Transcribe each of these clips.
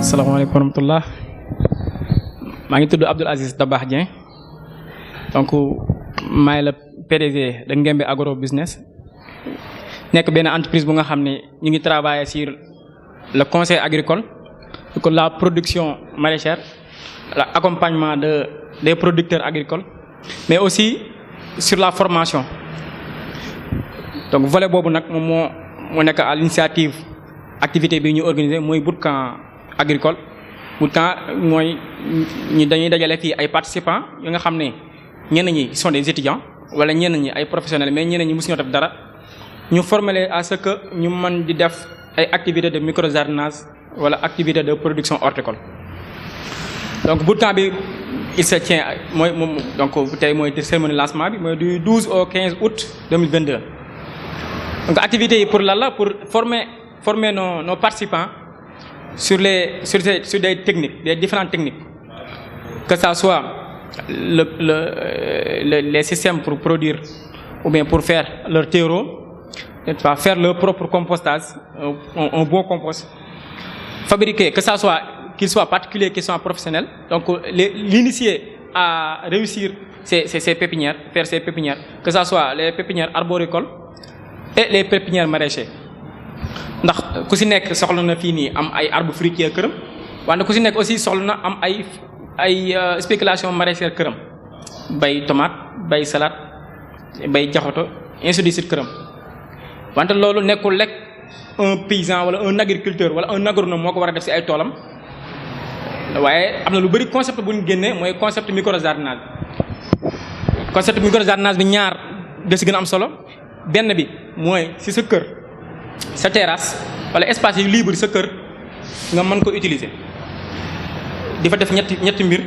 Assalamualaikum warahmatullah. maa ngi tudd Abdoul Aziz Dabakh Dieng donc maay la PDG de Nguembe Agro Business nekk benn entreprise bu nga xam ne ñu ngi travailler sur le conseil agricole, que la production maraîchère, l'accompagnement des producteurs agricoles, mais aussi sur la formation. Donc volet boobu nag moom moo nekk à l'initiative activité bi ñu organiser mooy bootcamp agricole. Bootcamp mooy ñu dañuy dajale fii ay participants yi nga xam ne ñenn ñi sont des étudiants wala ñenn ñi ay professionnels, mais ñenn ñi mosu ñoo def dara ñu former leen à ce que ñu mën di def ay activités de microjardinage wala activité de production horticole. Donc bootcamp bi il se tient mooy moom donc tey mooy cérémonie lancement bi mooy du 12 au 15 août 2022. Donc activités yi pour lan la pour former nos participants sur des techniques, des différentes techniques, que ça soit les systèmes pour produire ou bien pour faire leur terreau, faire leur propre compostage, un bon compost, fabriquer, que ça soit qu'il soit particulier, qu'il soit professionnel. Donc l'initier à réussir ces pépinières, faire ces pépinières, que ça soit les pépinières arboricoles et les pépinières maraîchères. Ndax ku si nekk soxla na fii nii am ay arbre fruitier këram, wante ku si nekk aussi soxla na am ay spéculation maraîchère këram, bay tomate, bay salade, bay jaxoto, ainsi de suite këram. Wante loolu nekkul rek un paysan wala un agriculteur wala un agronome moo ko war a def si ay toolam, waaye am na lu bari concept bu ñu génnee mooy concept microjardinage. Concept microjardinage bi ñaar da si gën a am solo. Benn bi mooy si sa kër, sa terrasse wala espace yi libre sa kër nga mën ko utiliser di fa def ñetti mbir.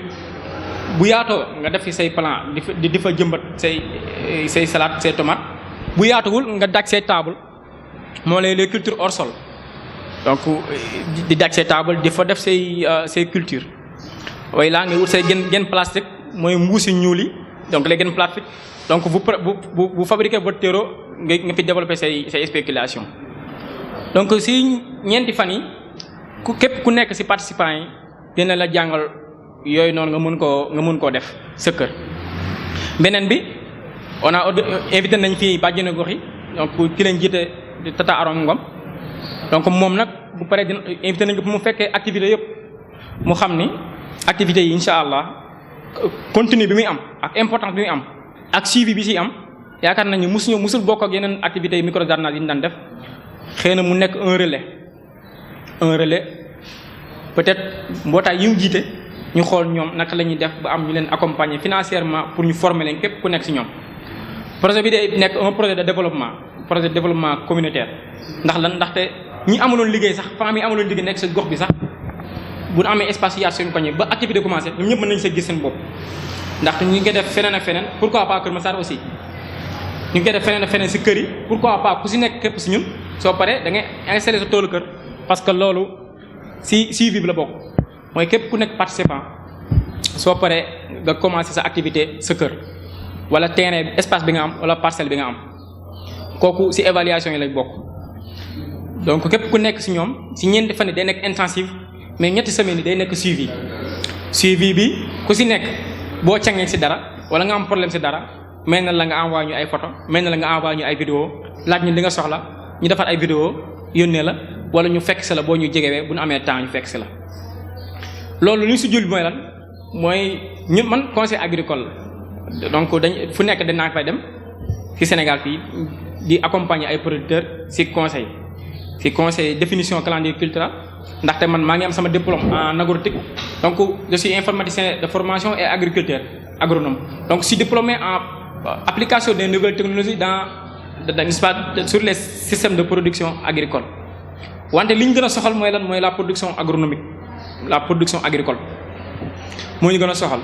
Bu yaatoo nga def fi say plant di fa jëmbat say salade, say tomate. Bu yaatuwul nga daj say table moo lay les cultures hors sol, donc di daj say table di fa def say culture. waaye laa nga wut say gen plastique mooy mbuusi ñuul yi, donc les gen plastique. Donc vous fabriquez votre terreau nga fi développer say spéculation. Donc si ñeenti fan yi képp ku nekk si participants yi dina la jàngal yooyu noonu nga mën koo def sa kër. Beneen bi on a invité nañ fii bàjjenu gox yi, donc ki leen jiite di Tata Aram Ngom. Donc moom nag bu paree dina invité nañ ko bu mu fekkee activité yëpp mu xam ni activités yi incha allah contenu bi muy am ak importance bi muy am ak suivi bi ci am yaakaar nañu musul bokk ak yeneen activités yi microjardinage yi ñu daan def. Xëy na mu nekk un relais peut-être mbootaay yi mu jiite ñu xool ñoom naka la ñuy def ba am ñu leen accompagner financièrement pour ñu former leen képp ku nekk ci ñoom. Projet bi day nekk un projet de développement communautaire. Ndaxte ñi amuloon liggéey sax famille yi amuloon liggéey nekk ci gox bi sax bu ñu amee espace yaatu seen koñ ba activité commencé ñoom ñëpp mën nañu sa gis seen bopp. ndaxte ñu ngi koy def feneen ak feneen, pourquoi pas Kër Massar aussi ñu ngi koy def feneen ak feneen ci kër yi, pourquoi pas ku ci nekk képp ci ñun. soo paree da ngay installé sa toolu kër, parce que loolu si suivi bi la bokk mooy képp ku nekk participant soo paree nga commencé sa activité sa kër wala terrain espace bi nga am wala parcelle bi nga am, kooku si évaluation yi lay bokk. Donc képp ku nekk si ñoom si ñeenti fan yi day nekk intensive, mais ñetti semaines yi day nekk suivi bi ku si nekk boo cangee si dara wala nga am problème si dara mel na la nga envoyé ñu ay photo, mel na la nga envoyé ñu ay vidéo laaj ñu li nga soxla. ñu defar ay vidéo yónnee la wala ñu fekk si la boo ñu jegewee bu ñu amee temps ñu fekk si la. Loolu li ñu si jul mooy lan mooy ñun man conseil agricole donc fu nekk danaa fay dem ci Sénégal fii di accompagner ay producteurs ci conseil définition calendrier cultural. Ndaxte man maa ngi am sama diplôme en agrotique, donc je suis informaticien de formation et agriculteur agronome, donc je suis diplômé en application des nouvelles technologies sur les systèmes de production agricole. Wante li ñu gën a soxal mooy lan mooy la production agronomique, la production agricole moo ñu gën a soxal.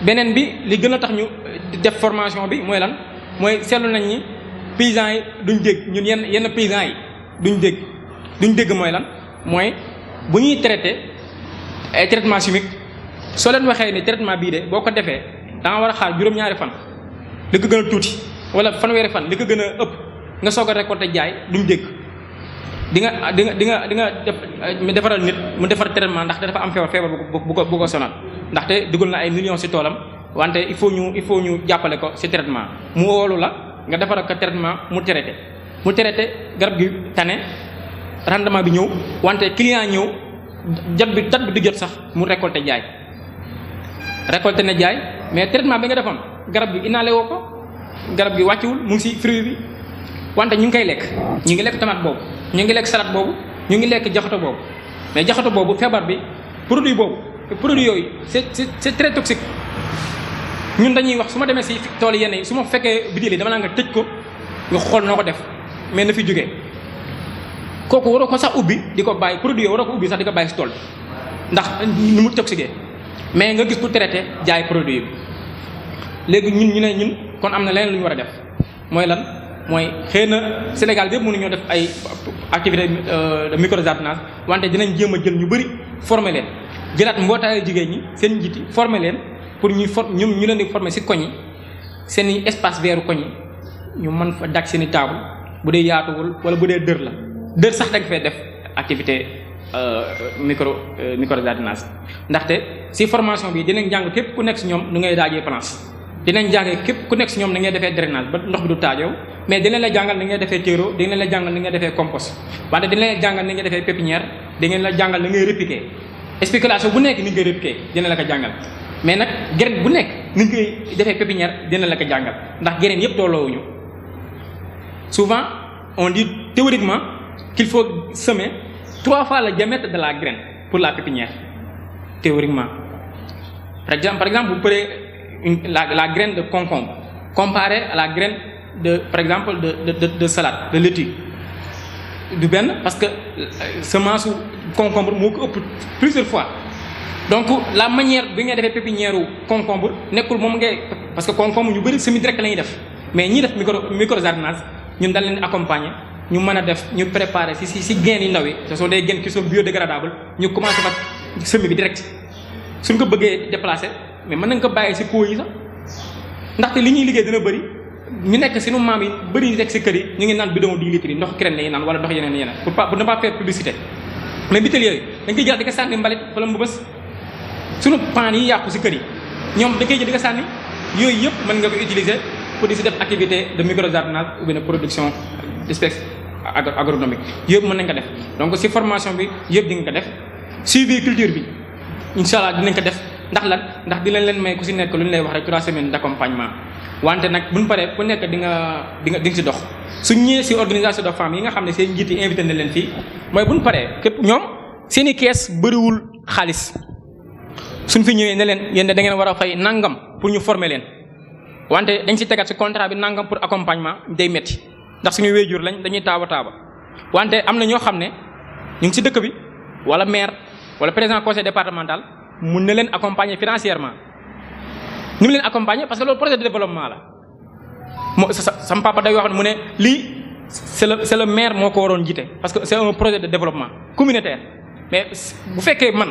Beneen bi li gën a tax ñu def formation bi mooy lan mooy seetlu nañ ni paysans yi duñ dégg, ñun yenn paysans yi duñ dégg mooy lan mooy bu ñuy traité ay traitement chimique soo leen waxee ni traitement bii de boo ko defee da nga war a xaar juróom-ñaari fan li ko gën a tuuti wala fanweeri fan li ko gën a ëpp nga soog a récolter jaay duñ dégg. di nga defaral nit mu defar traitement ndax dafa am feebar bu ko sonal ndaxte dugal na ay millions ci toolam wante il faut ñu jàppale ko ci traitement mu woolu la nga defaral ko traitement mu traité garab gi tane rendement bi ñëw wante client ñëw dat bi du jot sax mu récolté na jaay mais traitement bi nga defoon garab gi inhalé woo ko garab gi wàcciwul mu ngi ci fruit bi wante ñu ngi koy lekk ñu ngi lekk tomate boobu ñu ngi lekk salade boobu ñu ngi lekk jaxato boobu mais jaxato boobu feebar bi produit yooyu c'est très toxique ñun dañuy wax su ma demee ci tool yenn yi su ma fekkee bidéel yi dama naa nga tëj ko nga xool noo ko def mais na fi jógee kooku waroo ko sax ubbi di ko bàyyi produit yooyu waroo ko ubbi sax di ko bàyyi ci tool bi ndax nu mu toxique mais nga gis ku traité jaay produit bi léegi ñun kon am na leneen lu ñu war a def mooy lan mooy xëy na Sénégal bépp mënuñoo def ay activité de microjardinage wante dinañ jéem a jël ñu bëri former leen jëlaat mbootaayu jigéen ñi seen njiiti former leen pour ñu leen di former ci koñ yi seen i espace veeru koñ yi ñu mën fa dak seen i table bu dee yaatuwul wala bu dee dër la dër sax da nga fay def activité microjardinage ndaxte ci formation bi dinañ jàng képp ku nekk ci ñoom nu ngay daajee planche dinañ jàngee képp ku nekk ci ñoom na ngay defee drainage ba ndox bi du taajow mais dinañ la jàngal ni ngay defee terreau dinañ la jàngal ni ngay defee compost wante dinañ la jàngal ni ngay defee pépinière dinañ la jàngal ni ngay répliquer spéculation bu nekk ni ngay répliquer dina la ko jàngal mais nag graine bu nekk ni ngay defee pépinière dina la ko jàngal ndax graine yëpp tolloowuñu souvent on dit théoriquement qu'il faut semer 3 fois le diamètre de la graine pour la pépinière théoriquement par exemple vous prenez la graine de concombre comparée à la graine par exemple de salade de laitue du benn parce que semence concombre moo ko ëpp plusieurs fois donc la manière bi ngay defee pépinière concombre nekkul moom ngay parce que concombre ñu bëri semi direct la ñuy def mais ñi def microjardinage ñun dañ leen accompagner ñu mën a def ñu préparer si gaines yu ndaw yi ce sont des gaines qui sont biodégradables ñu commencé fa semis bi direct suñ ko bëggee déplacer mais mën nañ ko bàyyi ci pot yi sax ndaxte li ñuy liggéey dina bëri ñu nekk sunu maam yi bëri ñu nekk ci kër yi ñu ngi naan bidon 10 litres yi ndox crème la ñuy naan wala ndox yeneen pour ne pas faire publicité mais bitel yooyu dañ koy jël di ko sànni mbalit wala mu bës sunu paan yi yàqu ci kër yi ñoom dañ koy jël di ko sànni yooyu yëpp mën nga ko utiliser pour di ci def activité de microjardinage ou bien de production d'espèces agronomique yëpp mën nañ ko def donc ci formation bi yëpp di nga ko def suivi culture bi inshallah dinañ ko def ndax dinañ leen may ku ci nekk lu ñu lay wax rek 3 semaines d'accompagnement wante nag buñ paree ku nekk di nga ci dox suñ ñëwee ci organisation de femmes yi nga xam ne seen njiit yi invité na leen fii mooy buñ paree képp ñoom seen i kees bëriwul xaalis suñ fi ñëwee ne leen yéen da ngeen war a fay nangam pour ñu former leen wante dañ ci tegat ci contrat bi nangam pour accompagnement day metti ndax suñu wéjur lañ dañuy taaba wante am na ñoo xam ne ñu ngi ci dëkk bi wala maire wala président conseil départemental mun na leen accompagner financièrement ni mu leen accompagner parce que loolu projet de développement la moo sama papa day wax mu ne lii c'est le maire moo ko waroon jiite parce que c'est un projet de développement communautaire mais bu fekkee man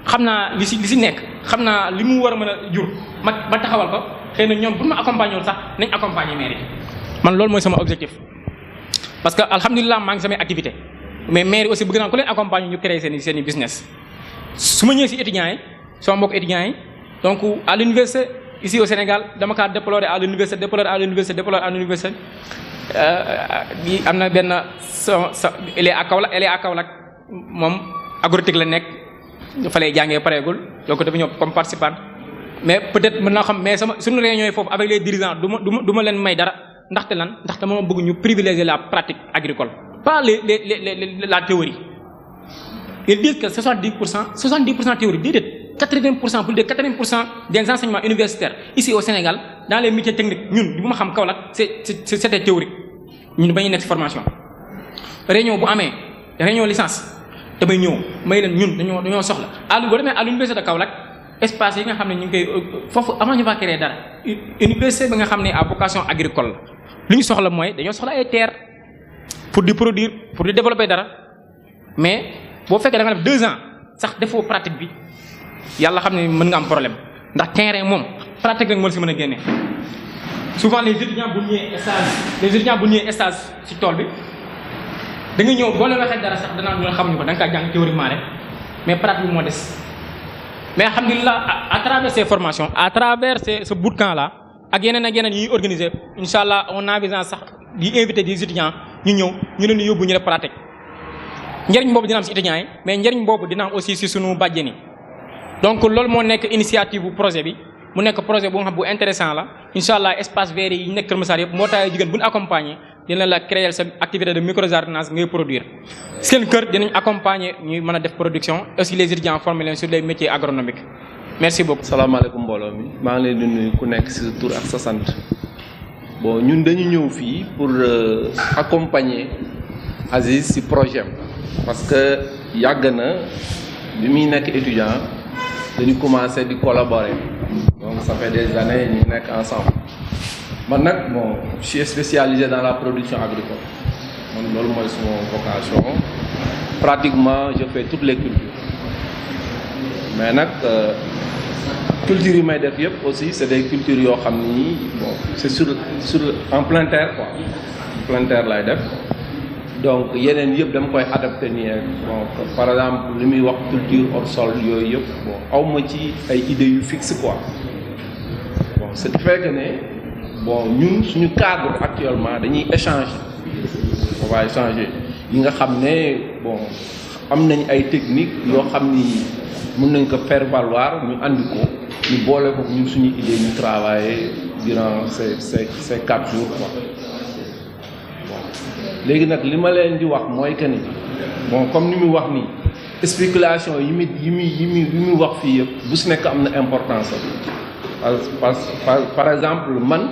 xam naa li ci nekk xam naa li mu war a mën a jur ma taxawal ko xëy na ñoom bu ma accompagner woon sax nañ accompagner maire yi man loolu mooy sama objectif parce que alhamdulilah maa ngi samay activité mais maire yi aussi bëgg naa ku leen accompagner ñu créer seen i business su ma ñëwee ci étudiants yi sama mbokk étudiants yi donc à l'université ici au Sénégal dama kaa déplorer à l'université am na benn elle est à Kaolack moom agronome la nekk fa lay jàngee pareegul donc dafa ñëw comme participant mais peut-être mën naa xam mais suñu réunion yi foofu avec les dirigeants du ma leen may dara ndaxte dama bëgg ñu privilégier la pratique agricole pas la théorie. Ils disent que 70% théorie, déedéet 80% plus de 80% des enseignements universitaires ici au Sénégal dans les métiers techniques ñun bu ma xam Kaolack c'était théorique ñun ba ñu nekk ci formation. réunion bu amee réunion licence damay ñëw may leen ñun dañoo soxla boo demee à l'université de Kaolack espace yi nga xam ne ñu ngi koy foofu avant ñu va créer dara université bi nga xam ne à vocation agricole li ñu soxla mooy dañoo soxla ay terres pour di produire pour di développer dara mais boo fekkee da nga def 2 ans sax defoo pratique bi yàlla xam ne mën nga am problème ndax terrain moom pratique rek moo si mën a génne. souvent les étudiants bu ñëwee stage ci tool bi da nga ñëw boo leen waxee dara sax danaa ñu xamuñu ko da nga kaa jàng théoriquement rek mais pratique bi moo des mais alhamdulilah à travers ces formations à travers ce bootcamp là ak yeneen yi ñuy organiser incha allah on envisage sax di inviter des étudiants ñu ñëw ñu leen di yóbbu ñu def pratique njëriñ boobu dina am si étudiants yi mais njëriñ boobu dina am aussi si sunu bàjjen yi donc loolu moo nekk initiative bu projet bi mu nekk projet bu nga xam bu intéressant la incha allah espace vert yi nekk Kër Massar yëpp mbootaayu jigéen bu ñu accompagner dina la créer sa activité de microjardinage ngay produire seen kër dinañ accompagner ñuy mën a def production aussi les étudiants former leen sur les métiers agronomiques merci beaucoup. salaamaaleykum mbooloo mi maa ngi leen di nuyu ku nekk ci sa tur ak sa sant bon ñun dañu ñëw fii pour accompagner Aziz ci projet parce que yàgg na bi muy nekk étudiant dañu commencé di collaborer donc ça fait des années ñu nekk ensemble man nag bon je suis spécialisé dans la production agricole man loolu mooy sama vocation pratiquement je fais toutes les cultures mais nag cultures yi may def yëpp aussi c'est des cultures yoo xam ni bon c'est sur en plein terre quoi en plein terre lay def donc yeneen yëpp dama koy adapté nii rek bon par exemple li muy wax culture hors sol yooyu yëpp bon awma ci ay idées yu fixe quoi bon ce qui fait que ne bon ñun suñu cadre actuellement dañuy échanger on va échanger yi nga xam ne bon am nañ ay techniques yoo xam ni mën nañ ko faire valoir ñu andi ko ñu boole ko ñun suñu idée ñu travailler durant ces 4 jours quoi bon léegi nag li ma leen di wax mooy que ni bon comme ni muy wax nii spéculation yi muy wax fii yëpp bu si nekk am na importance par exemple man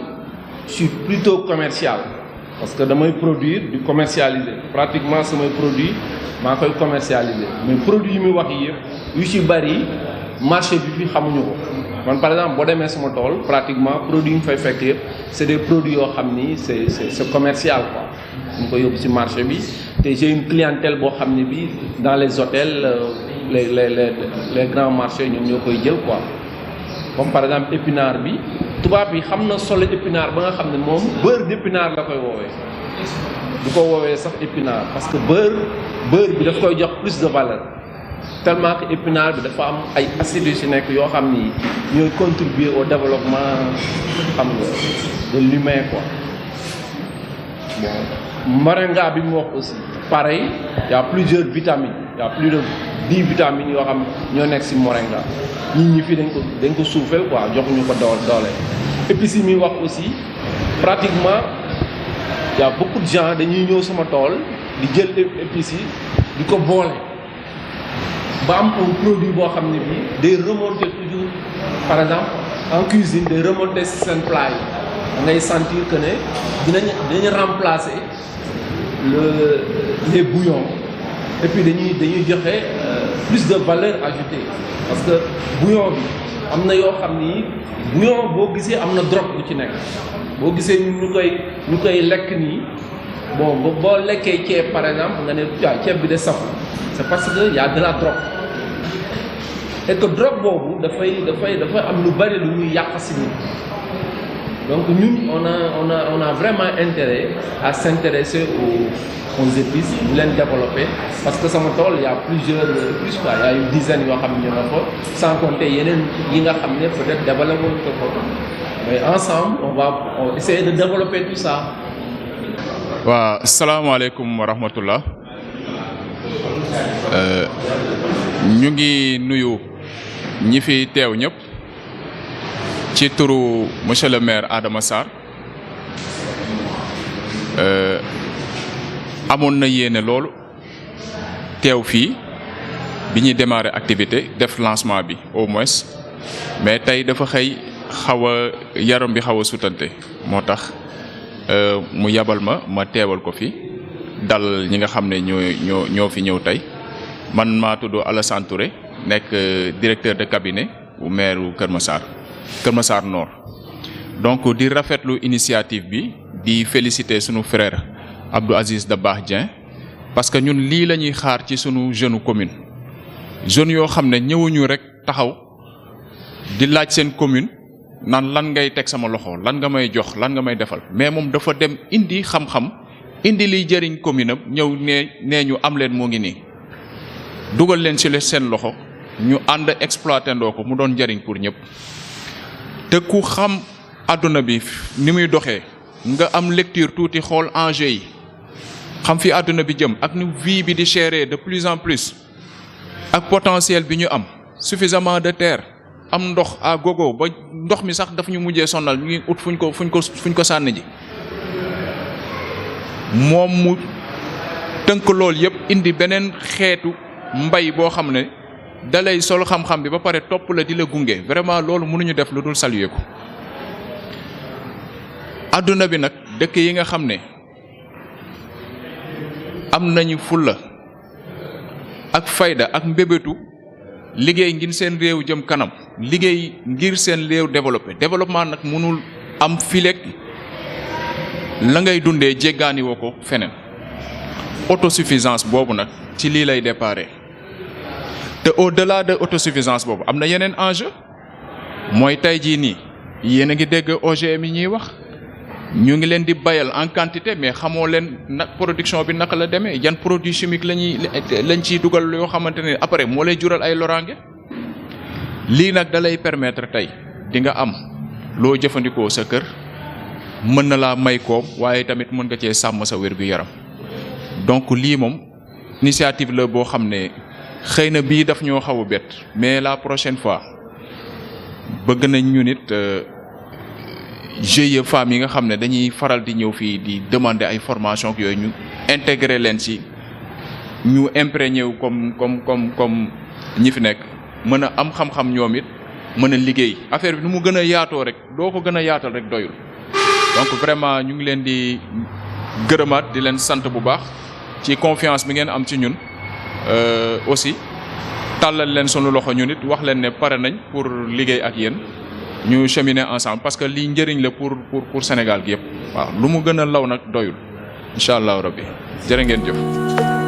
je suis plutôt commercial parce que damay produire di commercialiser pratiquement samay produit maa koy commercialiser mais produit yi muy wax yi yëpp yu ci bari marché bi fi xamuñu ko man par exemple boo demee sama tool pratiquement produit yi mu fay fekk yëpp c'est des produits yoo xam ni c'est commercial quoi ñu ko yóbbu ci marché bi te j'ai une clientèle boo xam ne bi dans les hôtels les grands marchés ñoom ñoo koy jël quoi comme par exemple épinard bi tubaab bi xam na solo épinard ba nga xam ne moom beurre d'épinard la koy woowee du ko woowee sax épinard parce que beurre bi daf koy jox plus de valeur tellement que épinard bi dafa am ay acides yu ci nekk yoo xam ni ñooy contribuer au développement xam nga de l'humain quoi bon moringa bi mu wax aussi pareil il y a plusieurs vitamines il y a plus de 10 vitamines yoo xam ñoo nekk ci moringa nit ñi fii dañ ko suufeel quoi joxuñu ko doole épices yi muy wax aussi pratiquement il y a beaucoup de gens dañuy ñëw sama tool di jël épices yi di ko boole ba am un produit boo xam ne bii day remonter toujours par exemple en cuisine day remonter ci seen plat yi da ngay sentir que ne dinañu remplacer les bouillons et puis dañuy joxe plus de valeur ajoutée parce que bouillon bi am na yoo xam ni bouillon boo gisee am na drogue bu ci nekk boo gisee ñu koy lekk nii bon boo lekkee ceeb par exemple nga ne waaw ceeb bi de safu c'est parce que y a de la drogue et que drogue boobu dafay am lu bari lu ñuy yàq ci nit donc ñun on a vraiment intérêt à s'intéresser aux épices bu leen développer parce que sama tool y a plus quoi y a une dizaine yoo xam ne ñu nga fa sans compter yeneen yi nga xam ne peut-être développer ko mais ensemble on va essayer de développer tout ça. waaw salaamaaleykum wa rahmatullah ñu ngi nuyu ñi fi teew ñëpp ci turu monsieur le maire Adama Sarr amoon na yéene loolu teew fii bi ñuy démarrer activité def lancement bi au moins mais tey dafa xëy xaw a yaram bi xaw a sutante moo tax mu yabal ma teewal ko fi dal ñi nga xam ne ñoo fi ñëw tey man maa tudd Alassane Touré nekk directeur de cabinet bu maire Kër Massar Nord donc di rafetlu initiative bi di féliciter sunu frère Abdou Aziz Dabakh Dieng parce que ñun lii la ñuy xaar ci sunu jeune commune jeunes yoo xam ne ñëwuñu rek taxaw di laaj seen commune nan lan ngay teg sama loxo lan nga may jox lan nga may defal mais moom dafa dem indi xam-xam indi liy jëriñ commune am ñëw nee ñu am leen moo ngi nii dugal leen ci seen loxo ñu ànd exploité ndoo ko mu doon njëriñ pour ñëpp te ku xam àdduna bi ni muy doxee nga am lecture tuuti xool enjeu yi xam fi àdduna bi jëm ak ni vie bi di chérer de plus en plus ak potentiel bi ñu am suffisamment de terre am ndox à gogo ba ndox mi sax daf ñu mujjee sonal ñu ngi ut fuñ ko sànni ji moom mu tënk lool yëpp indi beneen xeetu mbay boo xam ne dalay sol xam-xam bi ba pare topp la di la gunge vraiment loolu mënuñu def lu dul saluer ko àdduna bi nag dëkk yi nga xam ne am nañu fulla ak fayda ak mbébétu liggéey ngir seen réew jëm kanam liggéey ngir seen réew développement nag mënul am fileeg la ngay dundee jéggaani woo ko feneen autosuffisance boobu nag ci lii lay déparé te au-delà de autosuffisance boobu am na yeneen enjeu mooy tey jii nii yéen a ngi dégg OGM yi ñuy wax ñu ngi leen di bayal en quantité mais xamoo leen nag production bi naka la demee yan produit chimique lañ ciy dugal yoo xamante ne après moo lay jural ay loraange lii nag da lay permettre tey di nga am loo jëfandikoo sa kër mën na laa may koom waaye tamit mën nga cee sàmm sa wér-gu-yaram donc lii moom initiative la boo xam ne xëy na bii daf ñoo xaw a bett mais la prochaine fois bëgg nañ ñu nit GIE femmes yi nga xam ne dañuy faral di ñëw fii di demander ay formation ak yooyu ñu intégrer leen ci ñu imprégné wu comme ñi fi nekk mën a am xam-xam ñoom it mën a liggéey affaire bi nu mu gën a yaatoo rek doo ko gën a yaatal rek doyul donc vraiment ñu ngi leen di gërëmaat di leen sant bu baax ci confiance bi ngeen am ci ñun aussi tàllal leen sunu loxo ñun it wax leen ne pare nañ pour liggéey ak yéen ñu cheminer ensemble parce que lii njëriñ la pour Sénégal gi yëpp waaw lu mu gën a law nag doyul incha allahu rabbi jërë ngeen jëf.